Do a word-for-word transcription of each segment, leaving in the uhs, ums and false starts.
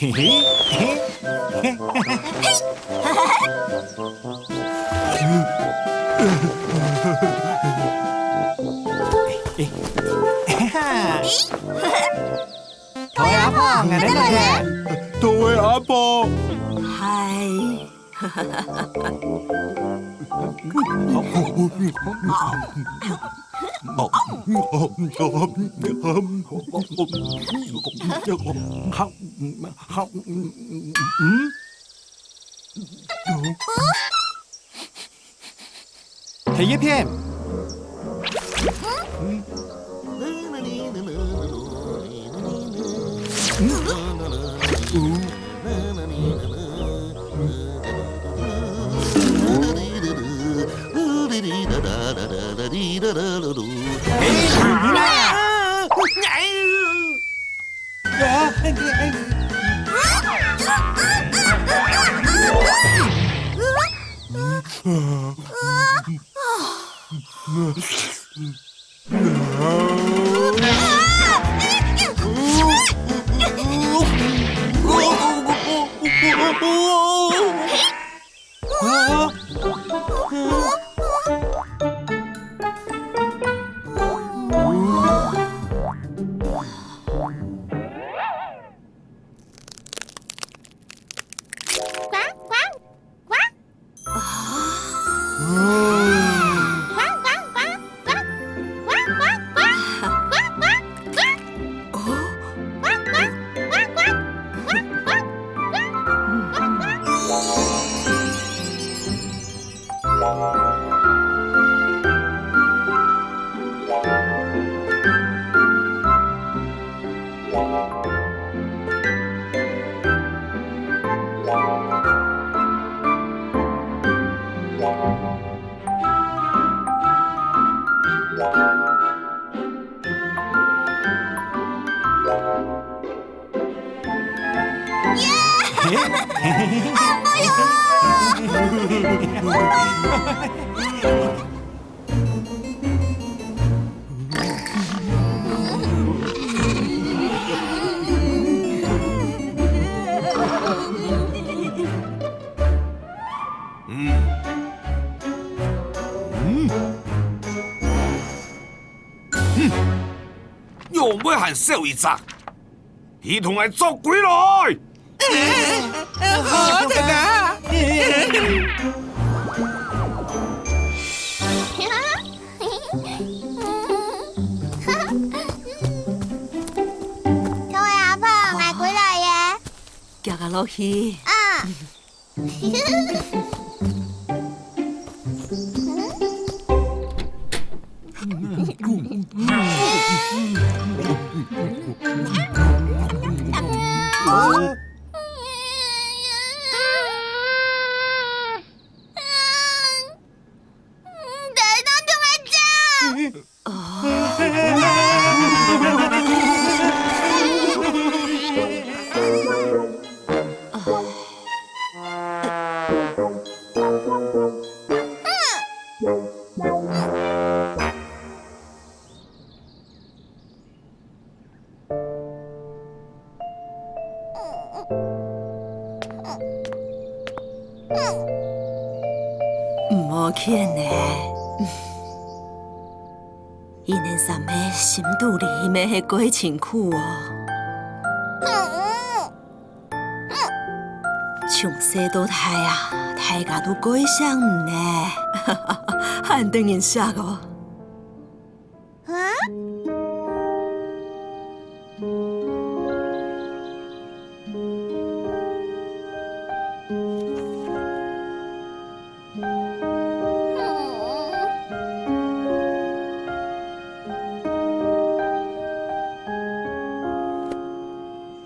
嘿嘿，哈哈。大阿婆，𠊎來了。大阿婆。嗨。 第一片。仰會還少一隻？去同𠊎捉歸來！好，大家！各位阿婆，𠊎歸來耶！行啊，落去。啊。 毋好譴咧，佢等三个心肚裡乜係過辛苦哦。從細到大啊，大家都過惜你呢，還得人惜哦。 啊？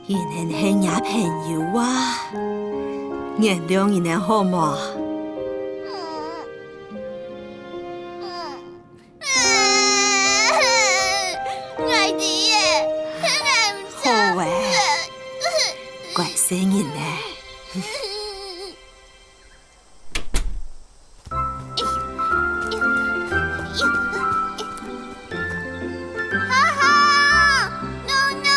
佢等係若朋友啊，原諒佢等好無？細人呢。好好，no no，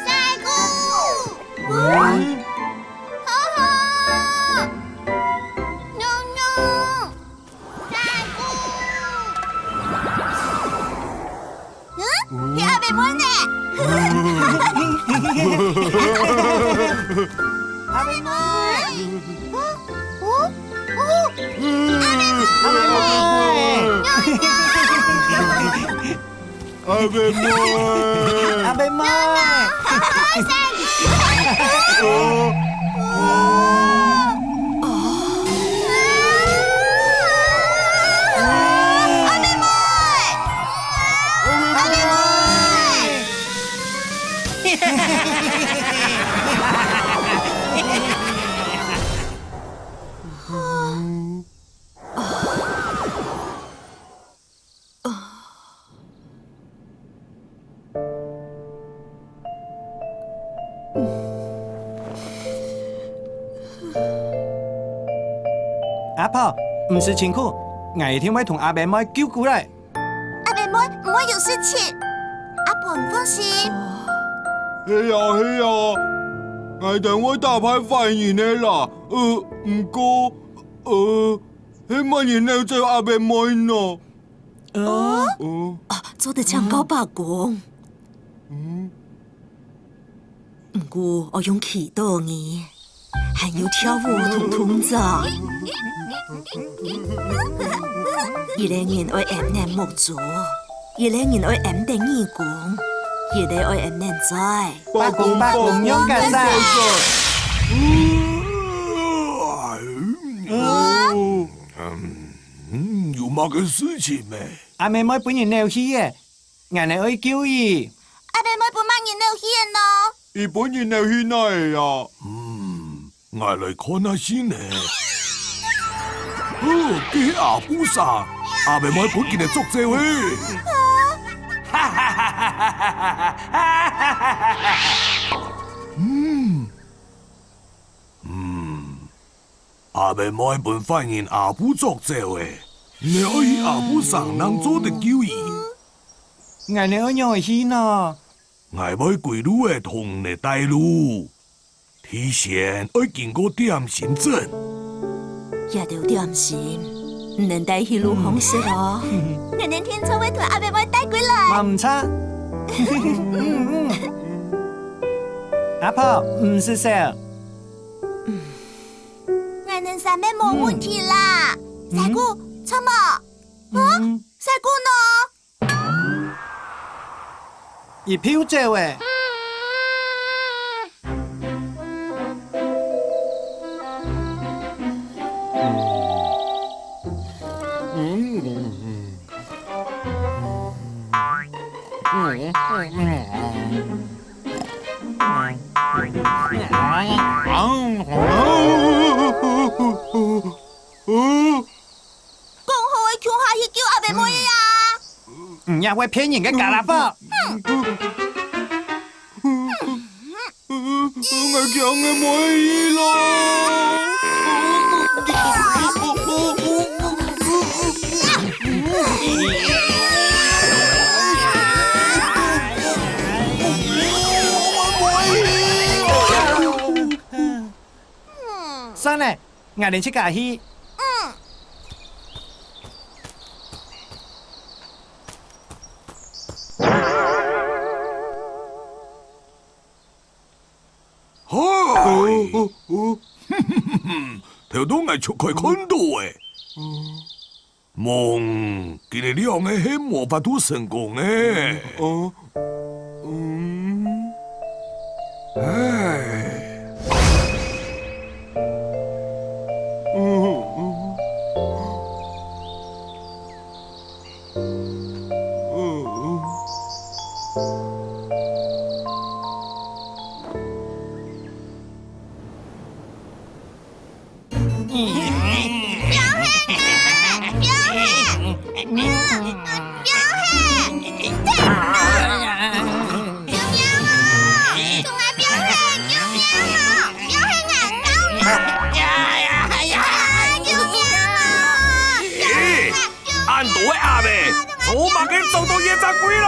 賽古。好好，no no。 赛古。嗯？係阿伯妹呢？阿伯妹！哦，哦，哦！阿伯妹！阿伯妹！阿伯妹！ 阿婆，毋使辛苦，𠊎一定會同阿伯妹救過來。阿伯妹毋會有事情，阿婆你放心。係啊，係啊，𠊎等會打敗壞人个啦。呃，毋過，呃，係麼人扭走阿伯妹呢？ 哦，哦，啊，做得請教伯公。嗯。毋過，𠊎用祈禱呢，還有跳舞同動作。一個人愛揞等目珠，一個人愛揞等耳公，一個愛揞等嘴。伯公，伯公，仰結煞？嗯，有麼个事情咩？ 阿伯妹分人扭去了，𠊎等愛救佢。阿伯妹分麼人扭去了呢？佢分人扭去哪位啊？嗯，𠊎來看下先呢。哦，該係阿布桑，阿伯妹分佢等捉走了。嗯，嗯。 阿伯妹分壞人阿布捉走了，你愛去阿布桑正做得救佢。𠊎等愛仰仔去呢？𠊎會歸路仔同你帶路。提前愛經過點心鎮。這兜點心，毋能帶去路項食哦。𠊎等定著會同阿伯妹帶歸來。嘛毋差。阿婆，毋使愁。 𠊎等三個無問題啦。嗯？賽古，著無？啊？嗯。賽古呢？佢飄走了。嗯。 講好个共下去救阿伯妹啊！你也會騙人个家啦啵！ 𠊎驚𠊎妹去咯。算了，𠊎等自家去。嗯。 嗨！哦，哦，哦。頭到𠊎就開看到欸。嗯。夢，佢等兩個係無法度成功欸。哦，嗯。唉。嗯，嗯。走到野隻鬼來！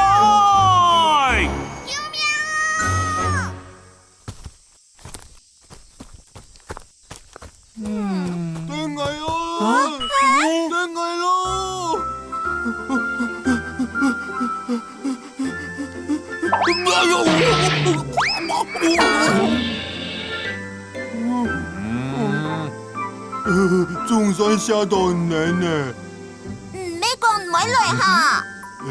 救命！等𠊎啊！啊？等𠊎咯！總算嚇到你呢。 嗯，你講毋會來哈？嗯？